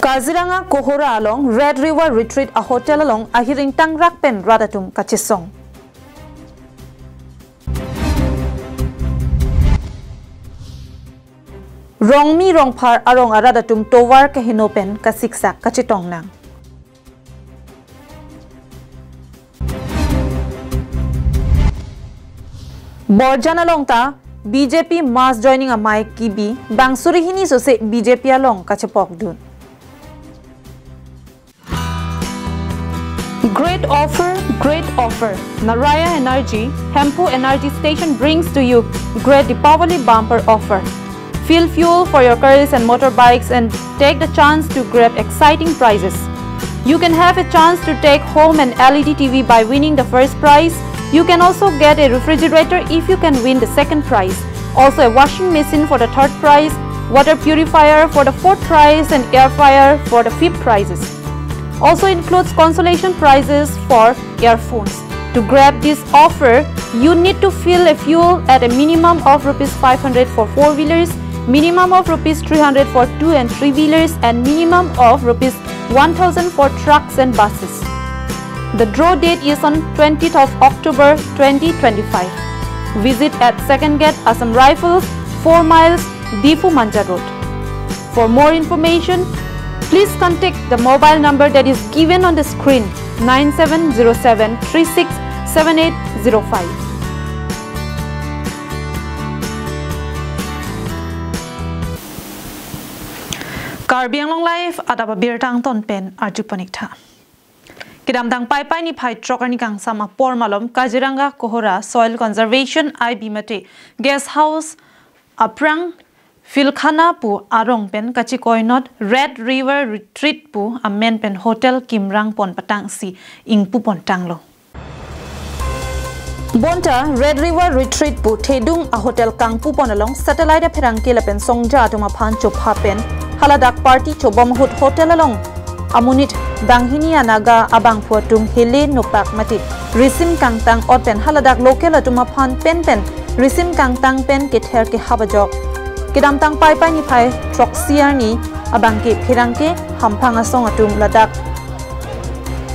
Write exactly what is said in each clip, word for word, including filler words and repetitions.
Kaziranga Kohora along Red River Retreat a hotel along ahiring tangrak pen rat atum kachesong. Rongmi Rongphar arong arat atum tovar keheno pen kasiksak kachetong nang. Borjan along ta B J P mass joining amei kebi, bang suri hini sose B J P along kachepokdun. Great offer, great offer. Naraya Energy, Hemphu Energy Station brings to you great Deepavali bumper offer. Fill fuel for your cars and motorbikes and take the chance to grab exciting prizes. You can have a chance to take home an L E D T V by winning the first prize. You can also get a refrigerator if you can win the second prize. Also a washing machine for the third prize, water purifier for the fourth prize, and air fryer for the fifth prizes. Also includes consolation prizes for earphones. To grab this offer, you need to fill a fuel at a minimum of rupees five hundred for four-wheelers, minimum of rupees three hundred for two and three-wheelers, and minimum of rupees one thousand for trucks and buses. The draw date is on twentieth of October twenty twenty-five. Visit at Second Gate, Assam Rifles, four miles, Diphu Manja Road. For more information, please contact the mobile number that is given on the screen, nine seven zero seven three six seven eight zero five. Karbi Anglong Live adap abirta angton pen arju pon ik tha. Kedamtang Paipai niphai throk arni kangsam apor malom Kaziranga Kohora Soil Conservation I B mate Guest House aphrang Philkhana pu arong pen kachikoinot Red River Retreat pu amen pen hotel kimrang pon patangsi ingpu pon tanglo. Bonta Red River Retreat pu thedung a hotel kangpu pon along satellite apherangke lapen songja atum aphan chopha pen haladak party chobom ahut hotel along amonit banghini anaga abangphu atum hele nopak mate risim kangtang ot pen haladak local atum aphan pen pen risim kangtang pen kether kehap ajok. Kedamtang Paipai niphai throksi arni abangke pherangke hamphang asong atum ladak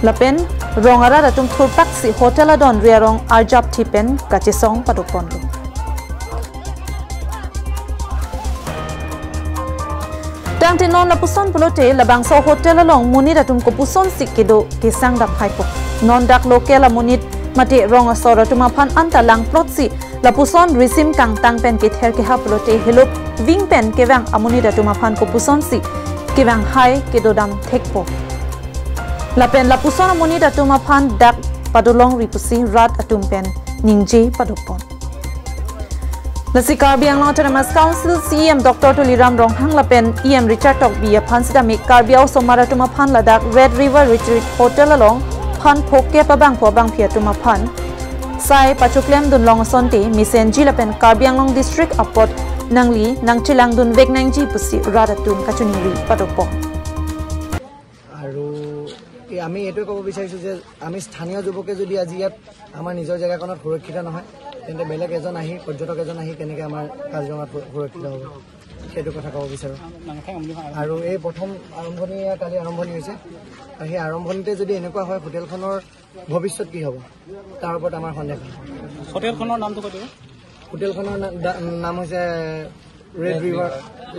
lapen rong arat atum thurpaksi hotel adon riarong arjap thi pen kachesong padok ponlo. Tangte non lapuson pulote labangso hotel along monit atum kopusonsi kedo kesang dam haipo. Non dak local amonit mate rong asor atum aphan anta langplotsi lapuson risim kangtang pen kether kehap pulote helop ving pen kevang amonit atum aphan kopusonsi kevang hai kedo dam thekpo. Lapen lapuson amonit atum aphan dak padolongri pusi rat atum pen ningje padopon. Lasi Karbi Anglong Autonomous Council C E M Doctor Tuliram Ronghang lapen E M Richard Tokbi aphan sitame Karbi Anglong osomar atum aphan ladak Red River Retreat Hotel along phan phokep abangphu abangphi atum aphan sai pachoklem dun long asonte mesenji lapen Karbi Anglong District apot nangli nangchelang dun vek nangji pusi rat atum kachiningri padopon. আৰু এই আমি এইটোৱে ক'ব বিচাৰিছোঁ যে আমি স্থানীয় যুৱকে যদি আজি ইয়াত আমাৰ নিজৰ জেগাকণত সুৰক্ষিত নহয়, তেন্তে বেলেগ এজন আহি, পৰ্যটক এজন আহি কেনেকৈ আমাৰ কাজিৰঙাত সু-, সুৰক্ষিত হ'ব, সেইটো কথা ক'ব বিচাৰোঁ। আৰু এই প্ৰথম আৰম্ভণি, কালি আৰম্ভণি হৈছে, আৰু সেই আৰম্ভণিতে যদি এনেকুৱা হয়, হোটেলখনৰ ভৱিষ্যত কি হ'ব, তাৰ ওপৰত আমাৰ সন্দেহ। হোটেলখনৰ নামটো কৈ দিব। হোটেলখনৰ না-, দা-, নাম হৈছে ৰেড ৰিভাৰ,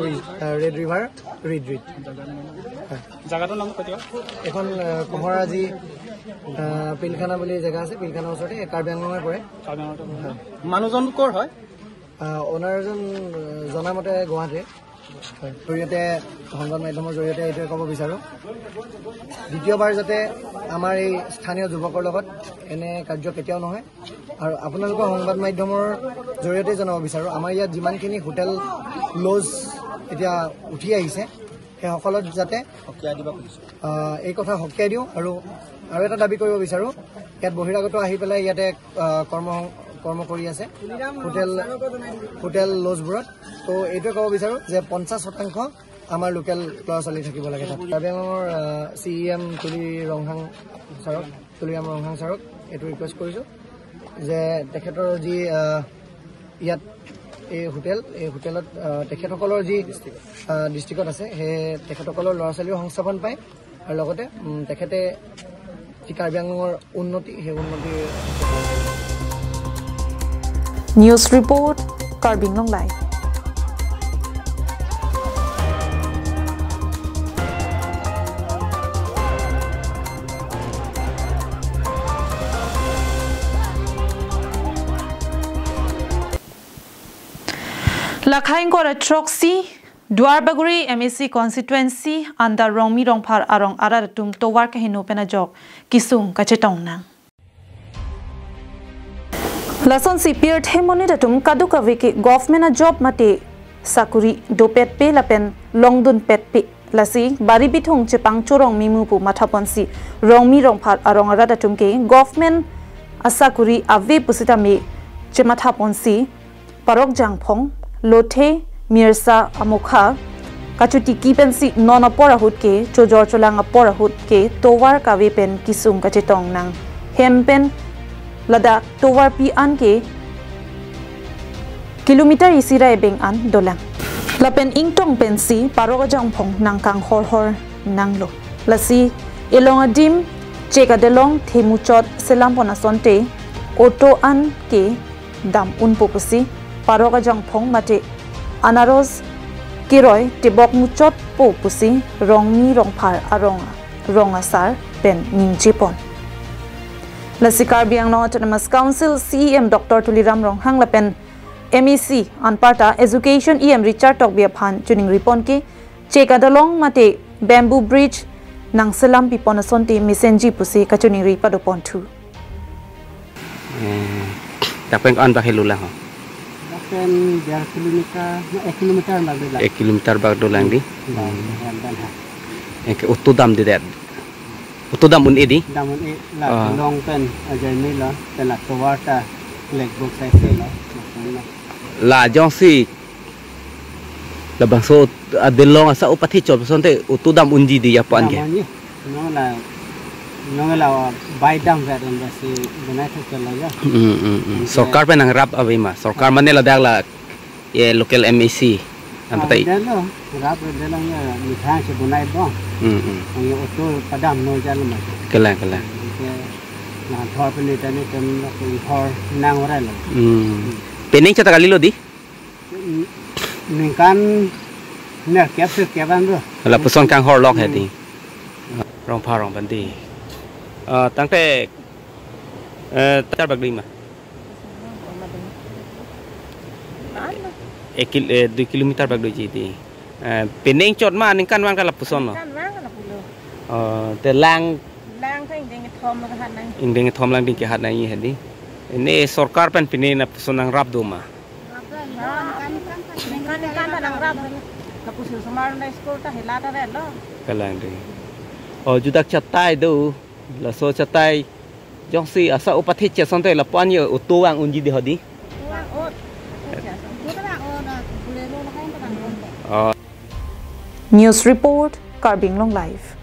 ৰিজ-, আ, ৰেড ৰিভাৰ ৰিট্ৰিট। হয়। জেগাটোৰ নাম কৈ দিয়ক। এখন, আ, কমৰাজী, আ, পিলখানা বুলি জেগা আছে, পিলখানাৰ ওচৰতে, কাৰ্বি আংলঙে পৰে। কাৰ্বি আংলঙতে পৰে। হয়। মানুহজন ক'ৰ হয়? আ, অ'নাৰজন, আ, জনামতে গুৱাহাটীৰ। হয়। জৰিয়তে, সংবাদ মাধ্যমৰ জৰিয়তে এইটোৱে ক'ব বিচাৰোঁ, দ্বিতীয়বাৰ যাতে আমাৰ এই স্থানীয় যুৱকৰ লগত এনে কাৰ্য কেতিয়াও নহয়। আৰু আপোনালোকৰ সংবাদ মাধ্যমৰ জৰিয়তে জনাব বিচাৰোঁ, আমাৰ ইয়াত যিমানখিনি হোটেল, লজ এতিয়া উঠি আহিছে, সেইসকলত যাতে, আহ, এই কথা সকীয়াই দিওঁ। আৰু, আৰু এটা দাবী কৰিব বিচাৰোঁ, ইয়াত বহিৰাগত আহি পেলাই ইয়াতে, আহ, কৰ্ম, কৰ্ম কৰি আছে হোটেল, হোটেল লজবোৰত। তো এইটোৱে ক'ব বিচাৰোঁ যে পঞ্চাছ শতাংশ আমাৰ লোকেল ল'ৰা ছোৱালী থাকিব লাগে তাত। কাৰ্বি আংলঙৰ, আহ, চি ই এম তুলি ৰংহাং ছাৰক, তুলিৰাম ৰংহাং ছাৰক এইটো ৰিকুৱেষ্ট কৰিছোঁ যে তেখেতৰ যি, আহ, ইয়াত এই হোটেল, এই হোটেলত, আহ, তেখেতসকলৰ যি, আহ, ডিষ্ট্ৰিক্টত আছে, সেই তেখেতসকলৰ ল'ৰা ছোৱালীও সংস্থাপন পায় আৰু লগতে, উম, তেখেতে যি কাৰ্বি আংলঙৰ উন্নতি, সেই উন্নতিৰ News report, Karbi Anglong Live. Lakha ingkoi ra throksi, Duarbagori M A C constituency under Rongmi Rongphar arong arat atum tovar kaheno pen ajok kesung kachetong nang. Lasonsi pirthe monit atum kadokave ke government a-job mate sakuri dopetpe lapen longdunpetpe. Lasi bari bithung chepangchorong mimu pu mathaponsi Rongmi Rongphar arong arat atum ke government asakuri ave pusitame chemathaponsi Parok Jangphong, Lothe, Mirsa Amokha kachotiki pensi non apor ahut ke, chojor cholang apor ahut ke tovar kave pen kesung kachetong nang. Hem pen ladak tovarpi an ke kilometer isi ra ebeng an dolang. Lapen ingtong pensi Parok Jangphong nangkang horhor nanglo. Lasi elong adim chek adelong themuchot selampon asonte auto an ke dam unpo pusi Parok Jangphong mate anaros keroi tebok muchotpo pusi Rongmi Rongphar arong rong asar pen ningjepon. Lasi Karbi Anglong Autonomous Council C E M Doctor Tuliram Ronghang lapen M A C anparta Education E M Richard Tokbi aphan choningripon ke chek adolong mate bamboo bridge nangselam pipon asonte mesenji pusi kachoningri padoponthu. Eh, dak pen ko-an bak helo lang ho? Dak pen der kilometer, ek kilometer bak dolang. Ek kilometer bak dolang di? Bak, hmm. Bak, bak, ha. Anke auto damdedet. Auto dam un-e di? Dam un-e la, ah. Long pen ajoine lo, pen la tovar ta black box aise lo. La jongsi labangso adelong asa upathe chot asonte auto dam unji di ya pu-an ke? Dam unji. Non la, non la bai damvet un basi bonai thek chot lo ya. Hmm, hmm, hmm. Anke sorkar pen nangrap ave ma. Sorkar mane ladak la ye local M A C. An patai. Ah, delo, rap delo ya, mithang si bonai bom. Hmm, hmm. Ang auto padam no jal ma. Kelang, kelang. Anke na thor pen ni tani tem na pen thor nang ora lo. Hmm. Pening chata kalilo di? Ningkan nerkep sirkep an lo. Lapuson kanghor lok he di. Hmm. Rongphar arong pen di. Ah, tangte, eh, tar bak di ma? Ek kil-, eh, dui kilometer bak doji di. Eh, pening chot ma ningkan vang ke lapuson lo? Ningkan vang ke lapulo. Oh, te lang? Lang ke ingdeng kethom lang kahat nang. Ingdeng kethom lang ding kahat nang he di. Ini sorkar pen pine lapuson nangrap do ma? Ningkan, ningkan, ningkan ta nangrap. Lapuson osomar na school ta hela ta ret lo. Kelang di. Oh, judak chatai do. Laso chatai. Jongsi asa upathe chot asonte lapu-an ye auto vang unji di ho di? Auto vang ot. Auto vang ot, ah, Bolero lakai ta vang ot. Oh. News report, Karbi Anglong Live.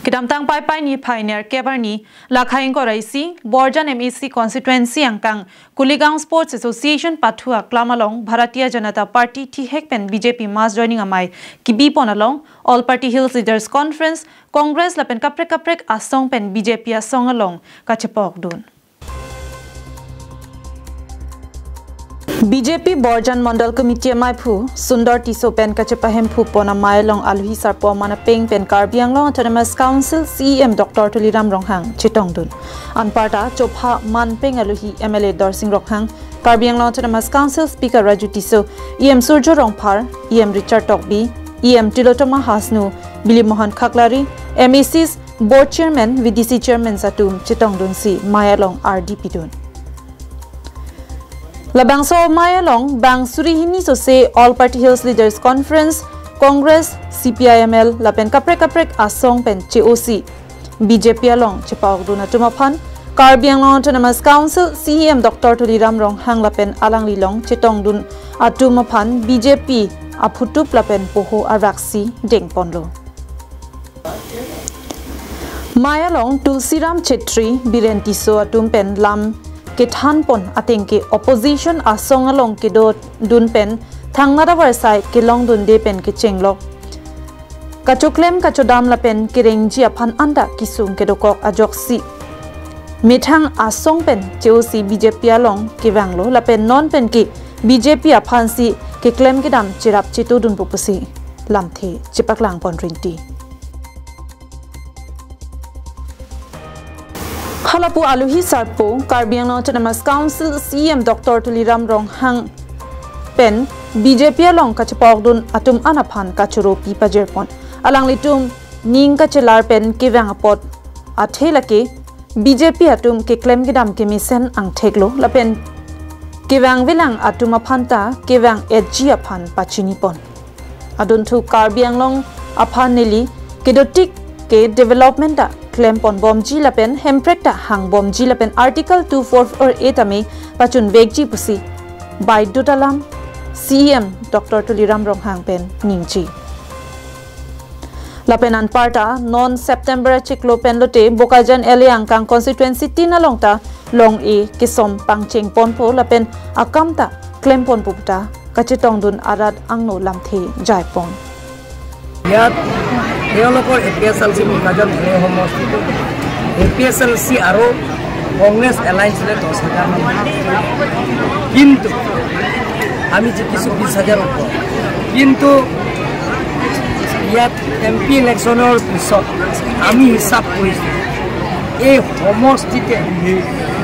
Kedamtang Paipai niphai nerkep arni, lakha ingkoi ra isi, Borjan M A C constituency angkang Kuligaon Sports Association pathu aklam along Bharatiya Janata Party thihek pen B J P mass joining amei kebipon along All Party Hills Leaders Conference, Congress lapen kaprek kaprek asong pen B J P asong along kachepokdun. B J P Borjan Mandal Committee ameiphu Sundar Tisso pen kachepahemphupon amei along alohi sarpo aman apeng pen Karbi Anglong Autonomous Council C E M Doctor Tuliram Ronghang chetongdun. Anparta chopha manpeng alohi M L A Dorsing Ronghang, Karbi Anglong Autonomous Council Speaker Raju Tisso, E M Surjya Rongphar, E M Richard Tokbi, E M Tilottama Hasnu, Bilimohan Khaklari, M A Cs, Board Chairman, V D C Chairman atum chetongdunsi mei along ardi pidun. Labangso mei along bang suri hini sose All Party Hills Leaders Conference, Congress, C P I M L lapen kaprek kaprek asong pen che-osi B J P along chepaokdun atum aphan Karbi Anglong Autonomous Council C E M Doctor Tuliram Ronghang lapen alanglilong chetongdun atum aphan B J P aphutup lapen poho araksi dengponlo. Mei along Tulsiram Chetri, Biren Tisso atum pen lam kethan pon ateng ke opposition asong along kedodun pen thangnat avarsai kelongdunde pen kechenglok kachoklem kachodam lapen kerengji aphan anta kesung kedokok ajoksi methang asong pen che-osi B J P along kevanglo lapen non pen ke B J P aphansi keklem kedam cherap chetodunpo pusi lamthe chepaklang pon rinti. Halapu alohi sarpo Karbi Anglong Autonomous Council C E M Doctor Tuliram Ronghang pen B J P along kachepokdun atum an aphan kachoro pi pajirpon. Alanglitum ning kachelar pen kevang apot athe lake B J P atum keklem kedam kemesen angtheklo lapen kevang velang atum aphan ta kevang etji aphan pachinipon. Adunthu Karbi Anglong aphan neli kedotik ke development ta klempon bomji lapen Hemprek ta hang bomji lapen Article two four four A tame pachun vekji pusi baidut alam C E M Doctor Tuliram Ronghang pen ningje. Lapen anparta non September achiklo pen lote Bokajan L A angkang constituency tin along ta long-e kesom pangcheng ponpo lapen akam ta klem ponpo ta kachetongdun arat angno lamthe jaipon. ইয়াত তেওঁলোকৰ এ P S L চি বোকাজান এনে সমষ্টিটো এ P S L চি আৰু কংগ্ৰেছ এলায়েন্সে দহ হাজাৰ মান। কিন্তু আমি জিকিছোঁ বিছ হাজাৰ ওপৰত। কিন্তু ইয়াত এম পি ইলেকশ্যনৰ পিছত আমি হিচাপ কৰিছোঁ, এই সমষ্টিতে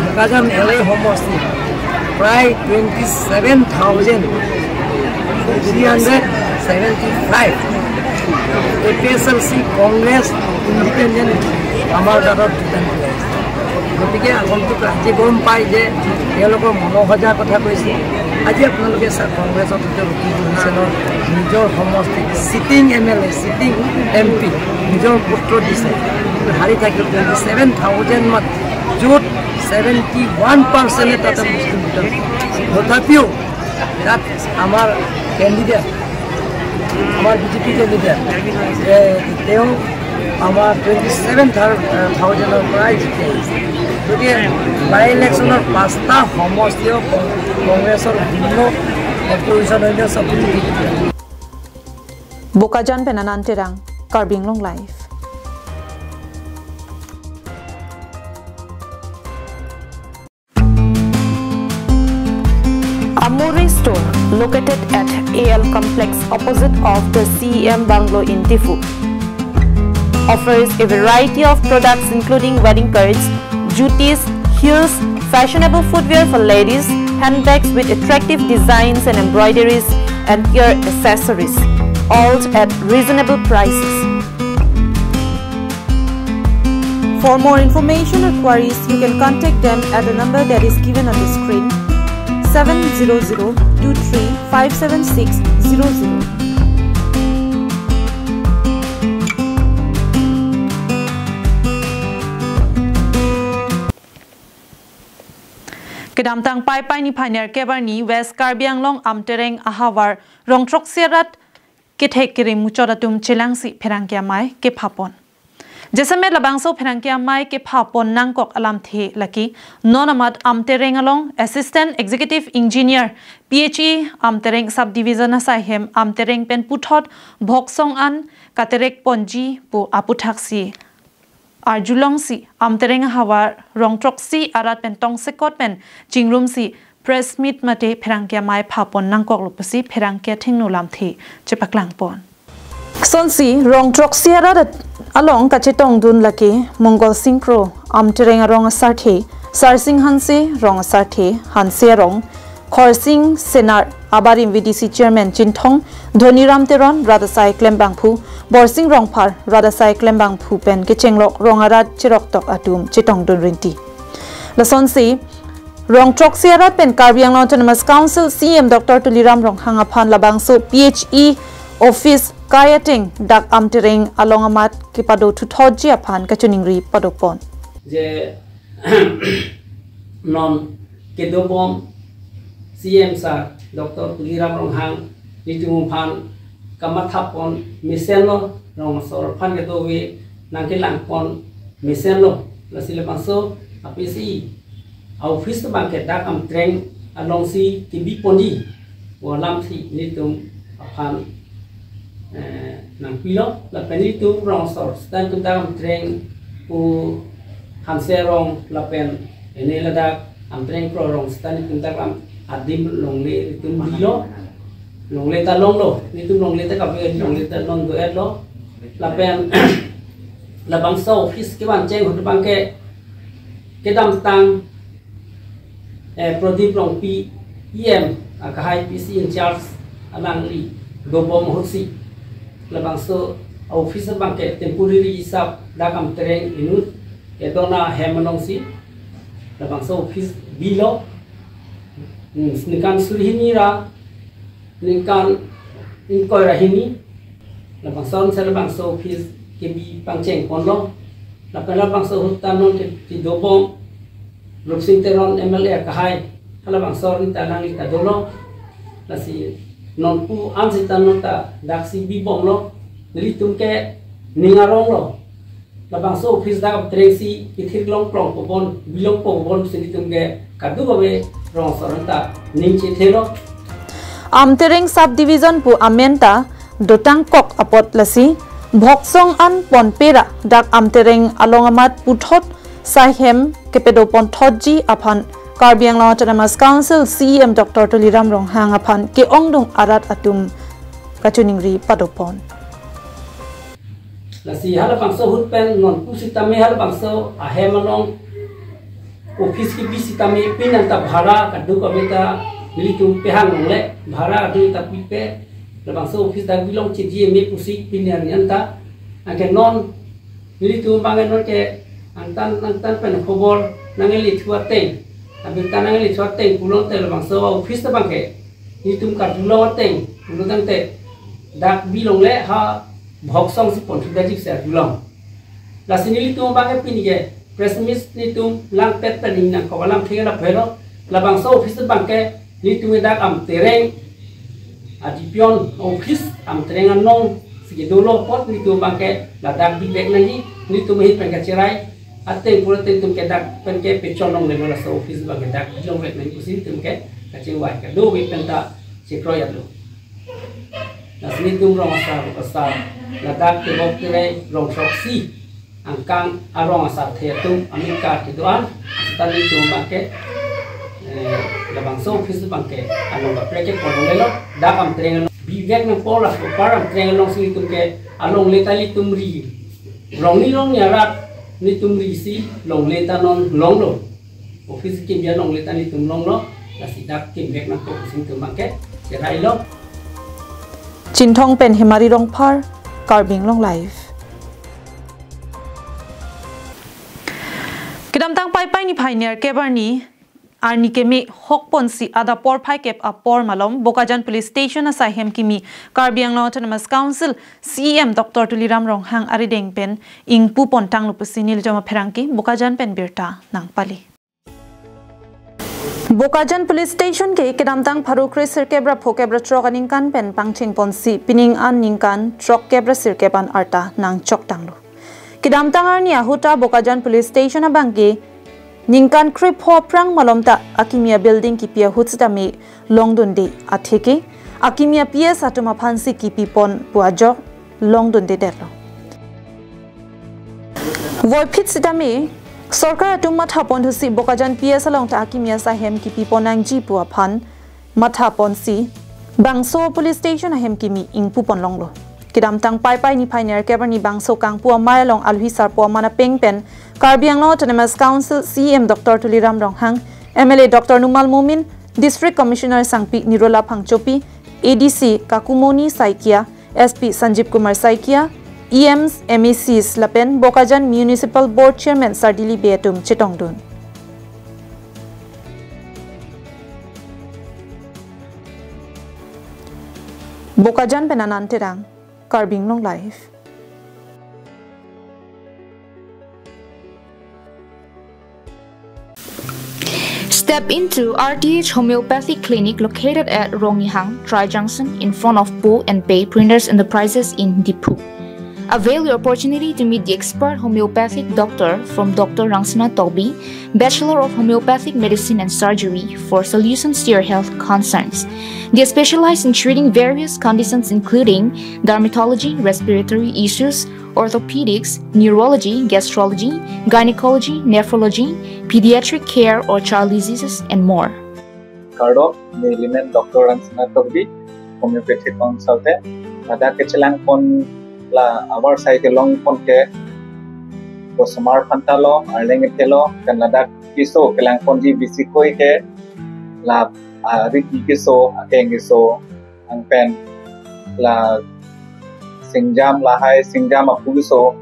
বোকাজান এল এ সমষ্টিত প্ৰায় twenty seven thousand three hundred seventy five A P S L C, Congress, independent আমাৰ দলত যোগদান কৰি আছে। গতিকে আগন্তুক ৰাইজে গম পায় যে তেওঁলোকৰ মনোসজাৰ কথা কৈছে। আজি আপোনালোকে চাওক, কংগ্ৰেছৰ ভিতৰত ৰুকি জুলিছেনৰ নিজৰ সমষ্টিত ছিটিং এম এল এ, ছিটিং এম পি, নিজৰ পুত্ৰ দিছে, কিন্তু হাৰি থাকিল টুৱেণ্টি ছেভেন থাউজেণ্ড মান, য'ত ছেভেণ্টি ওৱান পাৰ্চেণ্টে তাতে মুছলিম ভোটাৰ। তথাপিও তাত আমাৰ কেণ্ডিডেট, আমাৰ বি জে পি কেণ্ডিডেট, এ, তেওঁ আমাৰ টুৱেণ্টি ছেভেন থাউজেণ্ডৰ পৰা জিকি আহিছে। গতিকে বাই ইলেকশ্যনৰ পাঁচটা সমষ্টিও কং-, কংগ্ৰেছৰ ভিন্ন, অপজিশ্যন অন্য চব B J P. Bokajan pen Anand Terang, Karbi Anglong Live. Amore Store, located at A L Complex opposite of the C E M Bungalow in Diphu, offers a variety of products including wedding cards, jutis, heels, fashionable footwear for ladies, handbags with attractive designs and embroideries, and ear accessories, all at reasonable prices. For more information or queries, you can contact them at the number that is given on the screen, seven zero zero two three five seven six zero zero. Kedamtang Paipai niphai nerkep arni West Karbi Anglong Amtereng ahavar Rongthroksi arat kethek kere muchot atum chelangsi pherangke amei kephapon. Jasemet labangso pherangke amei kephapon nangkok alamthe lake non amat Amtereng along Assistant Executive Engineer P H E Amtereng Subdivision asai hem Amtereng pen puthot Bhoksong an katerek ponji pu aputhaksi arjulongsi Amtereng ahavar Rongthroksi arat pen tongsekot pen chingrumsi press meet mate pherangke amei phapon nangkoklo pusi pherangke athengno lamthe chepaklangpon. Sonsi Rongthroksi arat along kachetongdun lake Mongol Singkro, Amtereng arong asarthe, Sarsing Hanse, rong asarthe, Hanse arong, Khorsing Senar, abarim V D C Chairman Chinthong, Dhoniram Teron, rat asai klembangphu, Borsing Rongphar, rat asai klembangphu pen kechenglok rong arat cheroktok atum chetongdun rinti. Lasonsi Rongthroksi arat pen Karbi Anglong Autonomous Council C E M Doctor Tuliram Ronghang aphan labangso P H E office kai ateng dak Amtereng along amat kepado thuthotji aphan kachiningri padopon. Je non kedobom C E M sir Doctor Tuliram Ronghang nelitum aphan kamathapon mesenlo, rong asor aphan kedove nangkelangpon mesenlo, lasi labangso a-PHE a-office abangke dak Amtreng alongsi kebi ponji pu alamsi nelitum aphan, eh, nangpilo, lapen nelitum rong asor seta nelitum dak Amtreng pu Hanse Rong lapen ene ladak Amtreng Kro Rong seta nelitum dak lam adim longle nelitum bilo, longle ta longlo, nelitum longle ta kave, longle ta non do-etlo, lapen labangso office kevan cheng ahut abangke kedamtang, eh, Prodip Rongpi E M akahai PHE in charge alangli dobom ahutsi labangso office abangke temporary hisap dak Amtreng inut kedona hem alongsi labangso office bilo, hmm, ningkan suri hini ra ningkan ingkoi ra hini, labangso ansi labangso office kebi pangcheng ponlo. Lapen labangso ahut ta non ke kedobom Rupsing Teron M L A akahai, halabangso arni ta nangli ta dolo. Lasi non pu ansi ta non ta daksi bibomlo. Nelitum ke ning aronglo, labangso office dak Amtrengsi kethir long plong pobon, bilong pobon si nelitum ke kadokave rong asor ta ning chethelo. Amtereng Sub Division pu amen ta dotangkok apot lasi Bhoksong an ponpe ra dak Amtereng along amat puthot saihem kepedo ponthotji aphan Karbi Anglong Autonomous Council C E M Doctor Tuliram Ronghang aphan ke-ongdung arat atum kachiningri padopon. Lasi halabangso ahut pen non pusitame halabangso ahem along office kebi sitame pini anta bhara kadokave ta nelitum pehang longle, bhara kadokave ta pipe, labangso office dak bilong chiji eme pusi pini arni anta. Anke non nelitum abangke non ke angtan angtan pen khobor nangkele thu ateng, abirta nangkele thu ateng pulote labangso office abangke nelitum karjulong ateng pulotangte dak bilongle ha Bhoksong si ponthu dajik si arjulong. Lasi nelitum abangke pini ke press meet nelitum langpet pen ning nangkok alam thek lapu helo, labangso office abangke nelitum dak Amtereng a-D P O office Amtereng anong si kedolo apot nelitum abangke ladak bivek nangji, nelitum ahin pen kacherai ateng pura ateng nelitum ke dak pen ke pechon longle, laso office abangke dak bilongvek nangji pusi nelitum ke kachingvai, kadokave pen ta chekroi-etlo. Lasi nelitum rong asar, asar ladak tebok tere rong throksi angkang arong asar the atum amika kedo-an seta nelitum abangke, eh, labangso office abangke along kaprek ke pon longlelo, dak Amtereng along bivek nangpo, laso apar Amtereng alongsi nelitum ke alongle ta nelitum ri, rongni rongni arat nelitum risi longle ta non longlo. Office kebi alongle ta nelitum longlo, lasi dak kemvek nangpo pusi nelitum abangke cherailo. Chinthong pen Hemari Rongphar, Karbi Anglong Live. Kedamtang Paipai niphai nerkep arni, arni keme hok ponsi adap porphai kep apor malom Bokajan Police Station asaihem kimi Karbi Anglong Autonomous Council C E M Doctor Tuliram Ronghang arideng pen ingpu pontanglo pusi nelitum apherangke Bokajan pen birta nangpale. Bokajan Police Station ke kedamtang pharo kre sirkep ra phokep ra throk aningkan pen pangcheng ponsi pining an ningkan throkkep ra sirkep an arta nangchoktanglo. Kedamtang arni ahut ta Bokajan Police Station abangke ningkan krepho aphrang malom ta akimi a-building kipi ahut sitame longdunde, atheke akimi a-P S atum aphansi kipi pon pu ajok longdundedetlo. Voiphit sitame sorkar atum matha ponthusi Bokajan P S along ta akimi asaihem kipi pon nangji pu aphan matha ponsi bangso police station ahem kimi ingpu pon longlo. Kedamtang Paipai niphai nerkep arni bangso kangpu amei along alhi sarpo aman apeng pen Karbi Anglong Autonomous Council C E M Doctor Tuliram Ronghang, M L A Doctor Numal Momin, District Commissioner Sangpi Nirola Phangchopi, A D C Kakumoni Saikia, S P Sanjeev Kumar Saikia, E Ms, M A Cs lapen Bokajan Municipal Board Chairman Sardili Bey atum chetongdun. Bokajan pen Anand Terang, Karbi Anglong Live. Step into R T H Homeopathy Clinic located at Rongihang, Tri Junction, in front of Bo and Pei Printers Enterprises in Diphu. Avail your opportunity to meet the expert homeopathic doctor from Doctor Rangsina Tokbi, Bachelor of Homeopathic Medicine and Surgery, for solutions to your health concerns. They specialize in treating various conditions including dermatology, respiratory issues, orthopedics, neurology, gastrology, gynecology, nephrology, pediatric care or child diseases, and more. Kardom, neli men Doctor Rangsina Tokbi, homeopathic consultant. Ladak kechelangpon la avarsai kelongpon ke, osomar aphanta lo, arleng athe lo, pen ladak keso kelangponji bisi koi ke, la, ah, riki keso, akeng keso, anpen la singjam lahai, singjam aphu keso,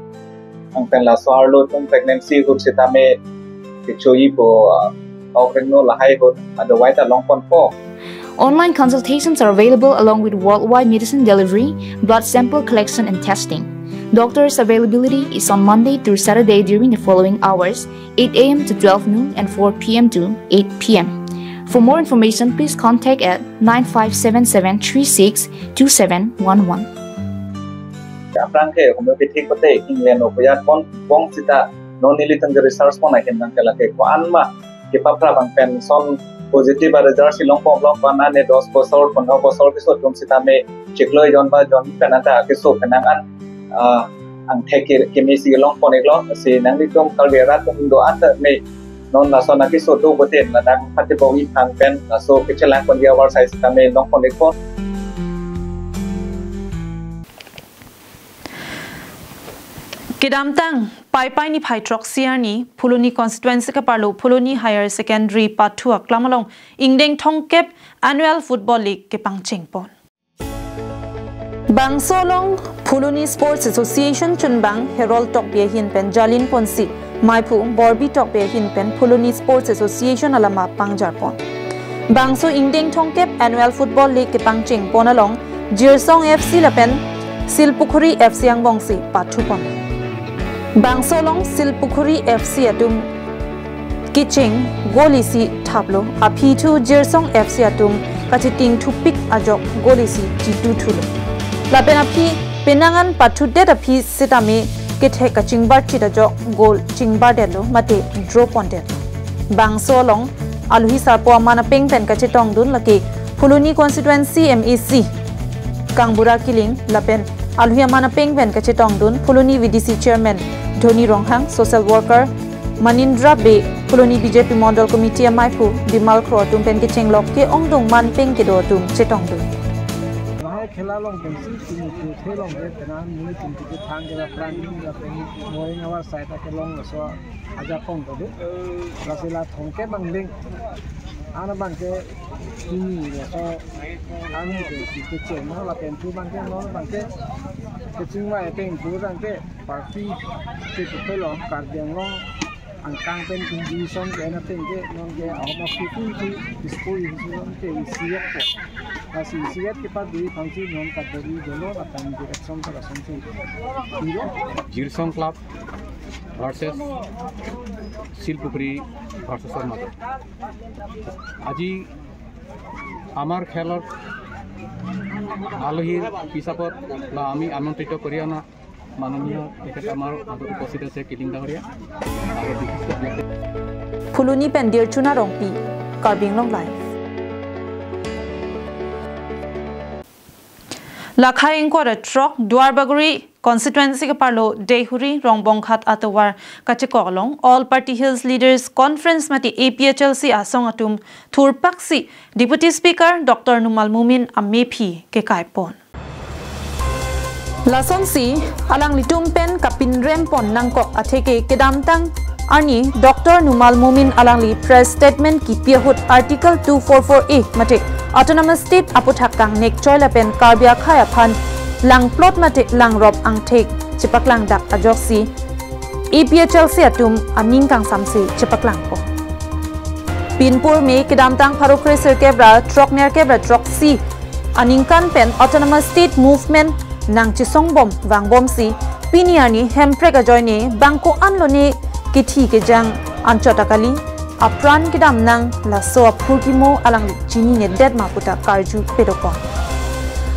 anpen laso arlo atum pregnancy ahut sitame kechoipo, ah, ok rengno lahai ahut, otherwise ta longponpo. Online consultations are available along with worldwide medicine delivery, blood sample collection and testing. Doctors' availability is on Monday through Saturday during the following hours: eight a m to twelve noon and four p m to eight p m. For more information, please contact at nine five seven seven three six two seven one one. Aphrang ke homeopathy kote England o koyat pon pon sita non nelitum ke research pon ahin nang ke lake ko-an ma kepaphrap anpen son positive a result si longpon longpon ane dos bosor, pondro bosor keso atum sitame chiklo jon ba jon pen anta keso kenang an, ah, angthek ke keme si longpon iklo, si nanglitum Karbi arat atum do-an ta me non laso nang keso do boten ladak pati bong iphan pen laso kechelangponji avarsai sitame longpon ikpo. Kedamtang Paipai niphai throksi arni Phuloni constituency keparlo Phuloni Higher Secondary pathu aklam along ingdeng thomkep Annual Football League kepangchengpon. Bangso along Phuloni Sports Association chunbang Herol Tokbi ahin pen jalin ponsi maiphu Borbi Tokbi ahin pen Phuloni Sports Association alama pangjarpon. Bangso ingdeng thomkep Annual Football League kepangchengpon along Jirsong F C lapen Silpukhuri F C angbongsi pathupon. Bangso along Silpukhuri F C atum kecheng goal isi thaplo, aphi thu Jirsong F C atum kachiting thupik ajok goal isi chitu thulo. Lapen aphi penang an pathudet aphi sitame kethek kachingbar chit ajok goal chingbar detlo mate draw pondetlo. Bangso along alohi sarpo aman apeng pen kachetongdun lake Phuloni constituency M A C Kangbura Killing lapen alohi aman apeng pen kachetongdun Phuloni V D C chairman Dhoni Ronghang, social worker Manindra Bey, Phuloni B J P Mondol Committee amaiphu Bimal Kro atum pen kechenglok ke-ongdung man peng kedo atum chetongdun. Lahai khela along pensi tumi tu the along re tena muni tum tu ke thang ke la plan ni la pen morning hour sai ta kelong laso ajakong tadi. Lasi la thomkep angdeng. Ana abangke tumi laso ani ke si kecheng mo lapen thu abangke non abangke kechingvai ateng thu abangke party ke tu pelo Karbi Anglong angkang pen tum division ke na ateng ke non ke ahoma kuku itu dispo itu non ke isiat ko. Lasi isiat ke padu aphansi non kabori dolo lapen direction ke lason si. Hero Jirsong Club versus Silpukhuri versus Sormato. আজি আমাৰ খেলৰ আলহীৰ হিচাপত বা আমি আমন্ত্ৰিত কৰি অনা মাননীয় তেখেত আমাৰ মাজত উপস্থিত আছে কিলিং ডাঙৰীয়া আৰু বিশিষ্ট ব্যক্তি। Phuloni pen Dirchuna Rongpi, Karbi Anglong Live. Lakhai ingkoi ra throk Duarbagori constituency keparlo Deihori Rongbonghat atovar kachekok along All Party Hills Leaders Conference mate A P H L C asong atum thurpaksi Deputy Speaker Doctor Numal Momin amephi kekaipon. Lasonsi alanglitum pen kapinrempon nangkok atheke kedamtang arni Doctor Numal Momin alangli press statement kipi ahut Article two four four A mate Autonomous State aputhak kangnek choi lapen Karbi akhei aphan langplot mate langrop angthek chepaklangdak ajoksi A P H L C atum aning kangsamsi chepaklangpo. Pinpur me kedamtang pharo kre sirkep ra throk nerkep ra throksi aningkan pen Autonomous State Movement nangchesongbom vangbomsi pini arni Hemprek ajoine bang ko-an lone kethi kejang anchot akali apran kedam nang laso aphurkimo alangli chininedet ma puta karju pedopon.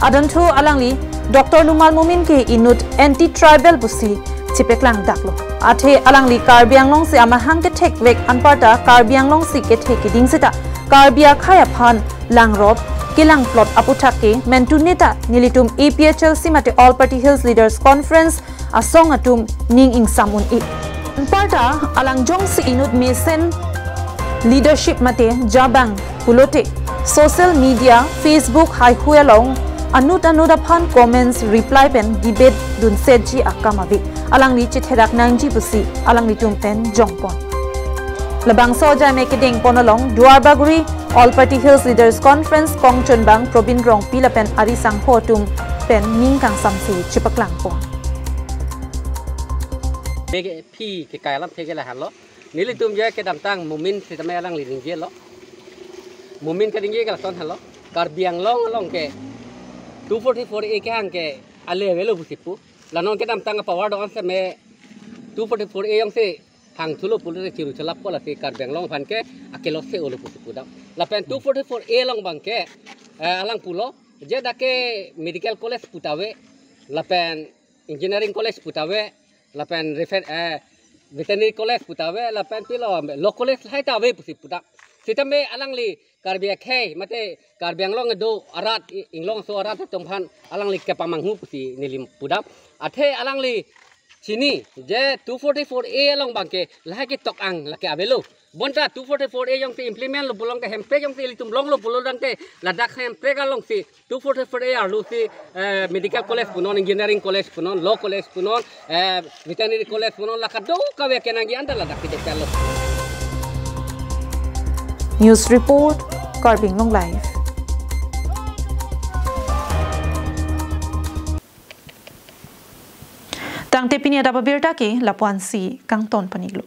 Adunthu alangli Doctor Numal Momin ke inut anti-tribal pusi chepaklang daklo. Athe alangli Karbi Anglong si amahang kethekvek anparta Karbi Anglong si kethe keding seta Karbi akhei aphan langrop kelangplot aputhak ke mentune ta nelitum A P H L C mate All Party Hills Leaders Conference asong atum ning ingsam un-e. Anparta alang jongsi inut mesen leadership mate jabang pulote social media, Facebook haihui along anut anut aphan comments reply pen debate dunsetji akam ave. Alangli chetherak nangji pusi alanglitum pen jongpon. Labangso ajai me kedengpon along Duarbagori All Party Hills Leaders Conference kongchunbang Probin Rongpi lapen ari sangho atum pen ning kangsamse chepaklangpon. Bege phi ke kailam phi ke lahan lo. Nelitum je kedamtang Momin sitame alangli ningjelo. Momin ke ningje ke lason halo. Karbi Anglong along ke two forty-four A kehang ke ale avelo pusi pu. La non kedamtang power do-an seme two forty-four A jongsi hangthulo pulote chiru chelap ko lasi Karbi Anglong aphan ke akelo se olo pusi pudam. Lapen two forty-four A along abang ke, eh, alang pulo. Je dak ke medical college puta ave. Lapen engineering college puta ave. Lapen refe-, eh, veterinary college puta ave. Lapen pilo law college hai ta ave pusi pudam. Sitame alangli Karbi akhei mate Karbi Anglong kedo arat i-, inglongso arat atum aphan alangli kepamanghu pusi neli pudam. Athe alangli chini je two forty-four A along abang ke lahai ketok-ang lake avelo. Bonta two forty-four A jongsi implement lo pulote hemprek jongsi ilitum longlo pulo tangte ladak hemprek alongsi two forty-four A arlosi, eh, medical college punon, engineering college punon, law college punon, eh, veterinary college punon, la kadokave kenangji anta ladak kedo kalo. News report, Karbi Anglong Live. Tangte pini adap abirta ke lapu-ansi kangton pon-iklo.